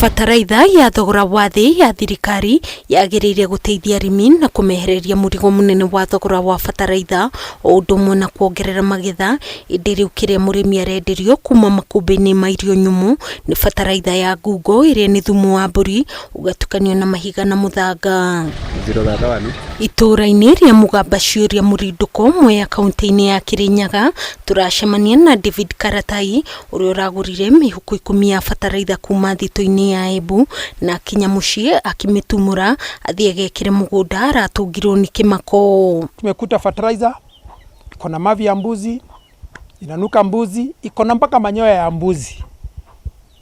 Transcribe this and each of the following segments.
Bataraitha ya thogora wa thĩ ya thirikari yagĩrĩire gũteithia arĩmi na kũmehereria mũrigo mũnene wa thogora wa bataraitha o ũndũ ũmwe na kuongerera magetha, ĩndĩ rĩu kĩrĩa mũrĩmi arenderio kuma makũmbĩ-inĩ ma irio nyũmũ nĩ bataraitha ya ngungo ĩrĩa nĩ thumu wa mbũri ũgatukanio na mahiga na mũthanga. Itũũra-inĩ rĩa Mũgamba Ciũria Mũrindũko Mwea kaunti-inĩ ya Kĩrĩnyaga tũracemania na David Karatai ũrĩa ũragũrire mĩhuko 10 ya bataraitha kuma thitũ-inĩ ya Embu na akinya mũciĩ akĩmĩtumũra athiĩ agekĩre mũgũnda aratũngirwo nĩ kĩmako. Tumekuta fertilizer iko na mavi ya mbuzi, inanuka mbuzi, iko na mpaka manyoya ya mbuzi,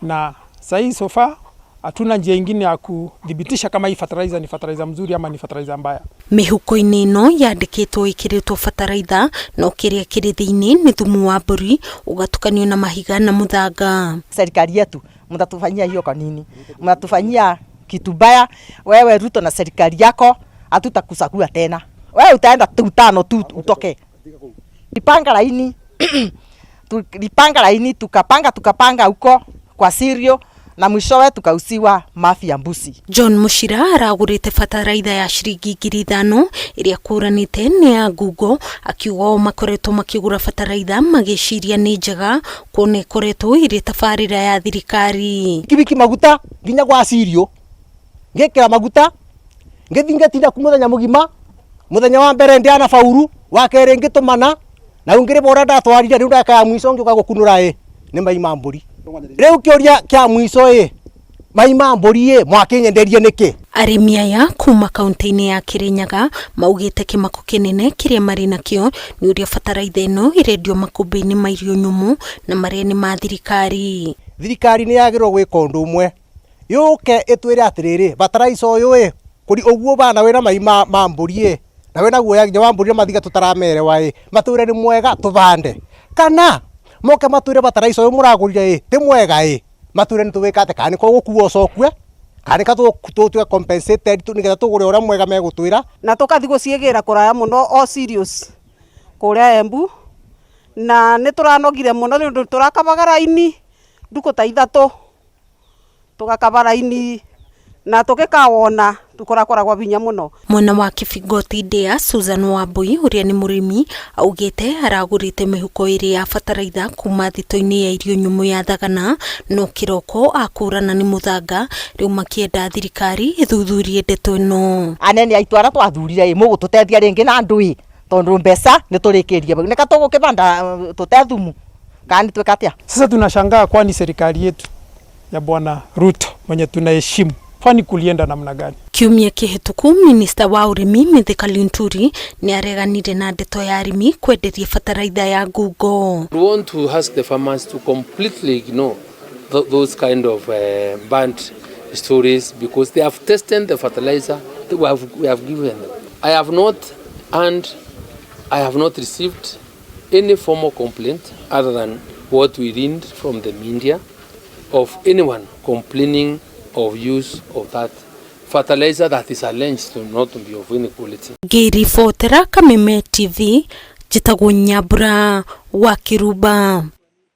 na sahii so far hatuna njia ingine ya kudhibitisha kama hii fertilizer ni fertilizer mzuri ama ni fertilizer mbaya. Mĩhuko-inĩ ĩno yandĩkĩtwo ĩkĩrĩtwo bataraitha no kĩrĩa kĩrĩ thĩinĩ nĩ thumu wa mbũri ũgatukanio na mahiga na mũthanga. Serikali yetu mtatufanyia hiyo kwa nini? Mnatufanyia kitu mbaya. Wewe Ruto na serikali yako hatutakuchagua tena. Wewe utaenda tu tano tu utoke. Tulipanga laini tulipanga laini tukapanga tukapanga huko kwa sirio na mwishowe tukauziwa mavi ya mbuzi. John Mushira aragũrĩte bataraitha ya ciringi 5,000 ĩrĩa kũranĩte nĩ ya ngungo, akiuga o makoretwo makĩgũra bataraitha magĩciria nĩ njega kuona ĩkoretwo ĩrĩ tabarĩra ya thirikari. Kibiki maguta nginya gwa cirio ngikira maguta ngithi ngatinda ku muthenya mugima, muthenya wa mbere ndiana fauru, wa keri ngitumana na ungiri bora ndatwarire riu ndaka ya mwico ngiuka gukunura i ni mai ma mburi. Riu kiuria kia mwico i mai ma mburi i mwakinyenderie niki? Arĩmi aya kuma kaunti-inĩ ya Kĩrĩnyaga maugĩte kĩmako kĩnene kĩrĩa marĩ nakĩo nĩ ũrĩa bataraitha ĩno ĩrendio makũmbĩ-inĩ ma irio nyũmũ na marĩa nĩ ma thirikari. Thirikari nĩ yagĩrĩirwo gwĩka ũndũ ũmwe, yũke ĩtwĩre atĩrĩrĩ, bataraitha ũyũ ĩ kũri ũguo bana wĩna mai ma mbũri ĩ na wĩna guoya nginya wa mbũri na mathiga tũtaramerewa ĩ matwĩre nĩ mwega tũbande, kana moke matwĩre bataraitha ũyũ mũragũrire ĩ ti mwega ĩ matwĩre nĩ tũgwĩka atĩa, kana nĩ kũgũkua ũcokue kana nĩ tũtuĩke compensated nĩgetha tũgũre ũrĩa mwega megũtwĩra. Na tũkathi gũciĩgĩra kũraya mũno o serious kũrĩa Embu, na nĩ tũranogire mũno nĩ ũndũ tũrakabaga raini ndukũ ta 3, tũgakaba raini na tũgĩkawona tũkorakoragwo binya mũno. Mwena wa Kibingoti Ndĩa, Susan Wambui ũrĩa nĩ mũrĩmi augĩte aragũrĩte mĩhuko 2 ya bataraitha kuma thitũ-inĩ ya irio nyũmũ ya Thagana no kĩroko akũrana nĩ mũthanga, rĩu makĩenda thirikari ĩthuthurie ndeto ĩno. Anene aitũ arĩa twathurire ĩ mũgũtũteithia rĩngĩ na andũ ĩ tondũ mbeca nĩ tũrĩkĩrie nĩ ka tũgũkĩbanda tũte thumu kana nĩ twĩka atĩa? Sasa tunashangaa kwani serikali yetu ya Bwana Ruto mwenye tunaheshimu kwani kulienda namna gani? Kiumia kĩhĩtũku minista wa ũrĩmi Mithika Linturi nĩ areganire na ndeto ya arĩmi kwenderia bataraitha ya ngungo. We want to ask the farmers to completely ignore those kind of bad stories because they have tested the fertilizer that we have given them. I have not and I have not received any formal complaint other than what we read from the media of anyone complaining of use of that fertilizer that is alleged to not be of any quality. Ngĩribotera Kameme TV, njĩtagwo Nyambura wa Kĩrumba.